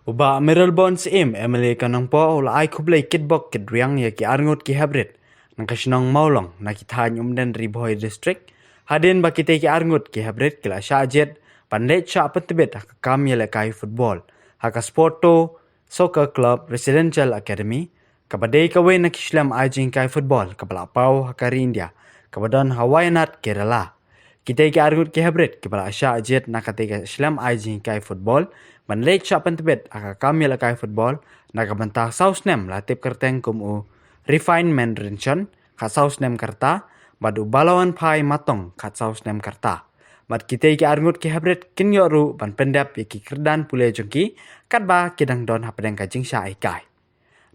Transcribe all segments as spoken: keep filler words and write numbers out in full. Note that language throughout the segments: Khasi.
U Bah Mayralborn Syiem, M L A ka Nongpoh, u la ai khublei kitbok kitrwiang ïa ki arngut ki heprit na ka shnong Mawlong, na ki thaiñ Umden, Ri Bhoi District, hadien ba kitei ki arngut ki heprit ki la shah jied ban leit shah pyntbit ha ka kam ïalehkai football ha ka Sporto Soccer Club Residential Academy, kaba dei kawei na ki shlem ai jinghikai football kaba la paw ha ka ri India, kaba don ha Wayanad, Kerala. Kitei ki arngut ki heprit kiba la shah jied na katei ka shlem ai jinghikai football ban leit shah pyntbit ha ka kam ïalehkai football na ka bynta saw snem, la tip kyrteng kum u Refinement Rynshon, khatsaw snem ka rta, bad u Balawanphai Matong, khatsaw snem ka rta. Bad kitei ki arngut ki heprit kin ïoh ruh ban pyndep ïa ki kyrdan pule jong ki, katba ki dang don hapdeng ka jingshah hikai.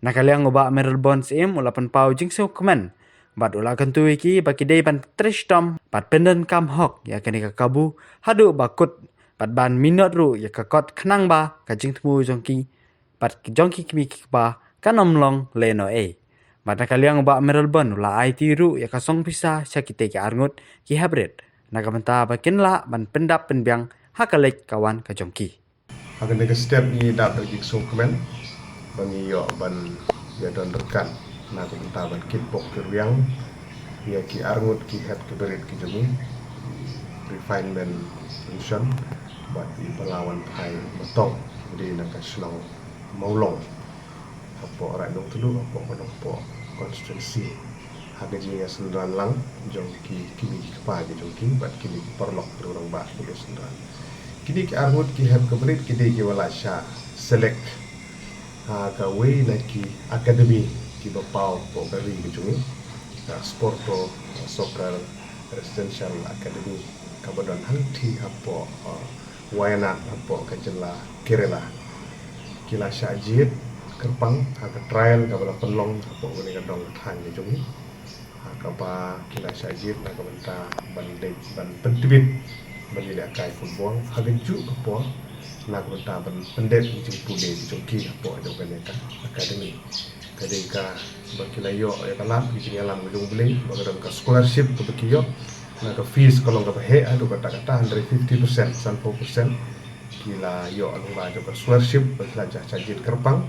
Na ka liang u Bah Mayralborn Syiem u la pynpaw jingsngewkmen bad u la kyntu ïa ki ba ki dei ban trei shitom bad pyndonkam hok ïa kane ka kabu haduh ba kut, bad ban minot ruh ïa ka kot, khnang ba ka jingthmu jong ki bad jong ki kmie ki kpa kan ym long lehnohei. Bad na ka liang u Bah Mayralborn u la aiti ruh ïa ka song pisa sha kitei ki arngut ki heprit na ka bynta ba kin lah ban pyndap pynbiang ha ka leit ka wan ka jong ki. Ha kane ka step ngi dap da ka jingsngewkmen ba ngi ïoh ban ïa don ryngkat na ka bynta ban kitbok kitrwiang ïa ki arngut ki hep ki barit ki jong ngi, Refinement Rynshon bad i Balawanphai Matong, dei na ka shnong Mawlong, hapoh Raid Nongtluh, hapoh ka Nongpoh constituency, ha ka jingïasynran lang jong ki kmie ki kpa ki jong ki bad kine ki paralok ki rangbah ki ba synran. Kine ki arngut ki hep ki barit ki dei kiba la shah select ha kawei na ki academy kiba paw hapoh ka ri ka jong ngi, ka Sporto Soccer Residential Academy, kaba don hangtei hapoh, uh, Wayanad, hapoh ka jylla Kerala. Ki la shah jied kyrpang ha ka trial kaba la pynlong hapoh kane ka dong ka thaiñ ka jong ngi, ha kaba ki la shah jied na ka bynta ban leit ban pyntbit ban ïalehkai football ha kajuh ka por, na ka bynta ban pyndep ïa ka jingpule ka jong ki hapoh jong kane ka academy. Ka dei kaba ki la ïoh ïa ka lad ka jingïalam ka jong U Blei, ba ka don ka scholarship kaba ki ïoh, na ka fees ka long kaba heh haduh katta katta, hynrei fifty percent, sanphew percent ki la ïoh lyngba jong ka scholarship ba ki la shah jied kyrpang.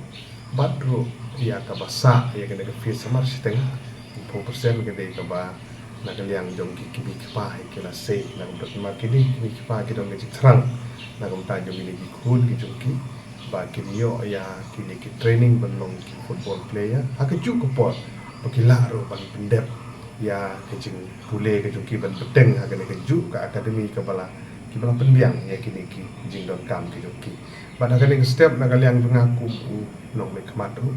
Bad ruh ïa kaba sah ïa kane ka fees hamar shiteng, sanphew percent ka dei kaba na ka liang jong ki kmie ki kpa hi ki la sei, na ka bynta ma kine ki kmie ki kpa ki don ka jingthrang na ka bynta jong kine ki khun ki jong ki, ba kin ïoh ïa kine ki training ban long ki football player ha kajuh ka por, ba ki lah ruh ban pyndep ïa ka jingpule ka jong ki ban bteng ha kane kajuh ka academy kaba la, kiba la pynbiang ïa kine ki jingdonkam ki jong ki. Bad ha kane ka step na ka liang jong nga kum u nongmihkhmat ruh,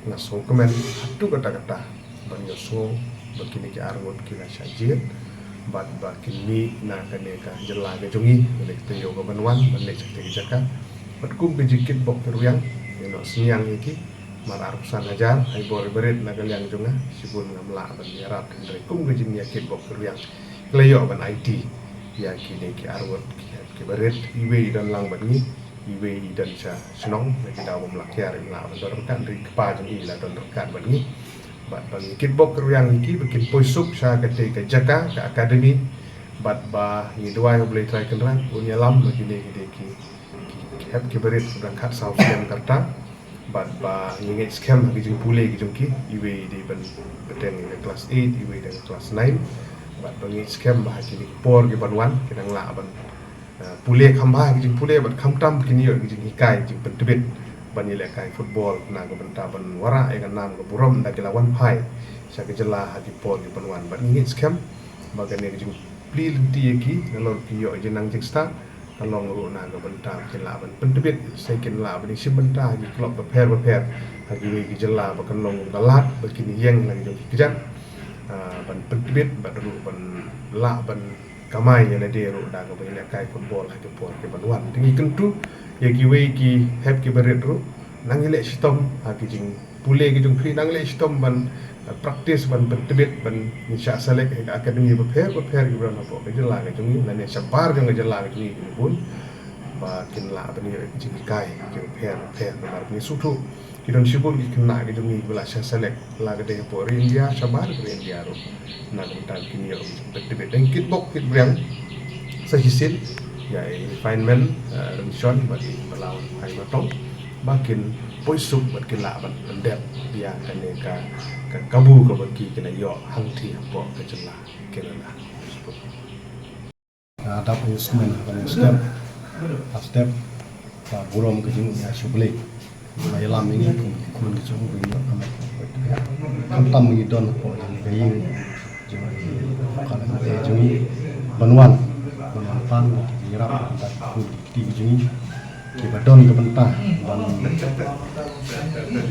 nga sngewkmen haduh katta katta ban ïohsngew ba kine ki arngut ki la shah jied bad ba kin mih na kane ka jylla ka jong ngi, kane ka taïew kaban wan, ban leit sha kata ka jaka. Bad kum ka jingkitbok kitrwiang, ngi ïohsngew ïa ki, mar arphew san hajar, ha i bor i barit na ka liang jong nga, shibun ngam lah ban ïarap, hynrei kum ka jingïakitbok kitrwiang, ki la ïoh ban aiti ïa kine ki arngut ki, ki barit, iwei i don lang bad ngi, iwei i don sha shnong, na ki daw bym lah kiar, im lah ban don ryngkat, hynrei i kpa jong i i la don ryngkat bad ngi. Bad ba ngi kitbok kitrwiang ïa ki ba kin poi suk sha katei ka jaka, ka academy. Bad ba ngi duwai ha U Blei Trai Kynrad un ïalam ba kine ki dei ki, ki, ki hep ki barit kiba dang khatsaw snem ka rta. Bad ba ngi ngeit skhem ha ki jingpule ki jong ki, iwei i dei ban bteng ïa ka class eight, iwei ïa ka class nine. Bad ba ngi ngeit skhem ba ha kine ki por kiban wan kin nang lah ban, ah, pule kham bha ha ki jingpule bad khamtam kin ïoh ki jinghikai, jingpyntbit ban ïalehkai football na ka bynta ban wanrah ïa ka nam ka burom ynda ki la wan phai sha ka jylla ha ki por kiban wan. Bad ngi ngeit skhem ba kane ka jingplie lynti ïa ki, nalor ki ïoh jingnang jingstad, ka long ruh na ka bynta ba kin lah ban pyntbit, sa kin lah ban ïashim bynta ha ki club bapher bapher ha kiwei ki jylla, ba kan long ka lad ba kin ïeng na ki jong ki kjat, ah, ban pyntbit bad ruh ban lah ban kamai ïa lade ruh da kaba ïalehkai football ha ki por kiban wan. Te ngi kyntu ïa kiwei ki hep ki barit ruh, nang ïaleh shitom ha ki jingpule ki jong phi, nang ïaleh shitom ban, eh, practice, ban pyntbit, ban ïashah select ha ki academy bapher bapher kiba don hapoh ka jylla ka jong ngi, lane shabar jong ka jylla ka jong ngi, ki bun ba kin lah ban ïoh ki jinghikai ki bapher bapher. Namar ngi sngewthuh ki don shibun ki khynnah ki jong ngi kiba la shah select, la ka dei hapoh ri India, shabar ri India ruh, na ka bynta kin ïoh ki jingpyntbit. Te ngi kitbok kitrwiang sa shisien ïa i Refinement, eh, Rynshon bad i Balawanphai Matong, ba kin poi suk bad kin lah ban pyndep ïa kane ka, ka kabu kaba ki kin ïoh hangtei hapoh ka jylla Kerala. Ka dap ïa u smen, ka ïa u step, ka step, ka burom ka jingïa shu Blei. Ba ïalam ïa ngi kum ki khun ka jong u Blei ïoh ka met. Khamtam ngi don hapoh jong ka ïing jong ka lynti jong ngi ban wan, ban wan pan ki jingïarap, ban wan ki kti jong ngi kiba don ka bynta ban,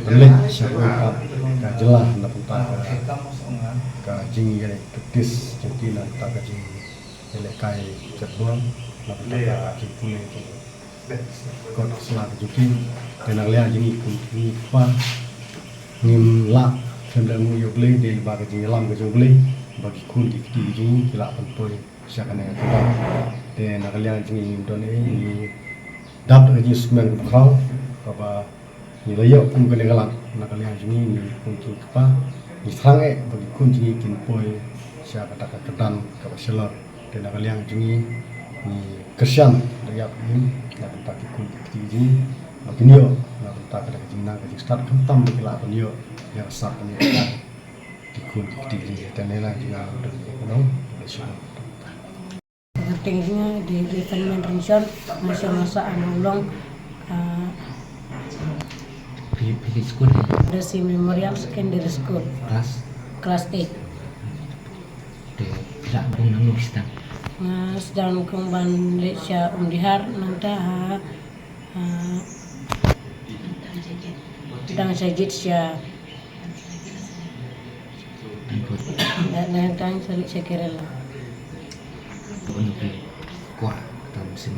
ban leit sha kawei pat ka jylla na bynta ka, ka jingïaleh practice jong ki, na bynta ka jingïalehkai jaitbynriew, na bynta ka jingpule jong ka kot ka sla ka jong ki. Te na ka liang jong ngi kum ki kpa ngim lah khlem da nguh ïa u Blei, dei lyngba ka jingïalam ka jong u Blei ba ki khun ki kti ki jong ngi ki lah ban poi sha kane ka kyrdan. Te na ka liang jong ngi ngim don ei, ngi dap da ka jingsukmen kaba khraw kaba ngi la ïoh kum kane ka lad. Na ka liang jong ngi, ngi kum ki kpa ngi thrang eh ba ki khun jong ngi kin poi sha kata ka kyrdan kaba shalor. Te na ka liang jong ngi, ngi kyrshan da ïap im na bynta ki khun ki kti jong ngi ba kin ïoh na bynta kata ka jingnang ka jingstad, khamtam ba ki lah ban ïoh ïa ka sap ban ïoh ki khun ki kti jong ngi. Te na ka liang jong ngi, ngi don ei, ngi don ei. Kyrteng jong nga dei Risen Menrenshon, nga shong ha Sahnarlong, ah, Phi, phi leit skul ha? Desi Memorial Secondary School. Class? Class eight. Te phi lah bun nangno phi sdang? Nga sdang kum ban leit sha Umdihar, nangta ha, ah, dang sha jied sha Tangkut. Na, na, tang sha, sha Kerala. Bun phi kwah tam sim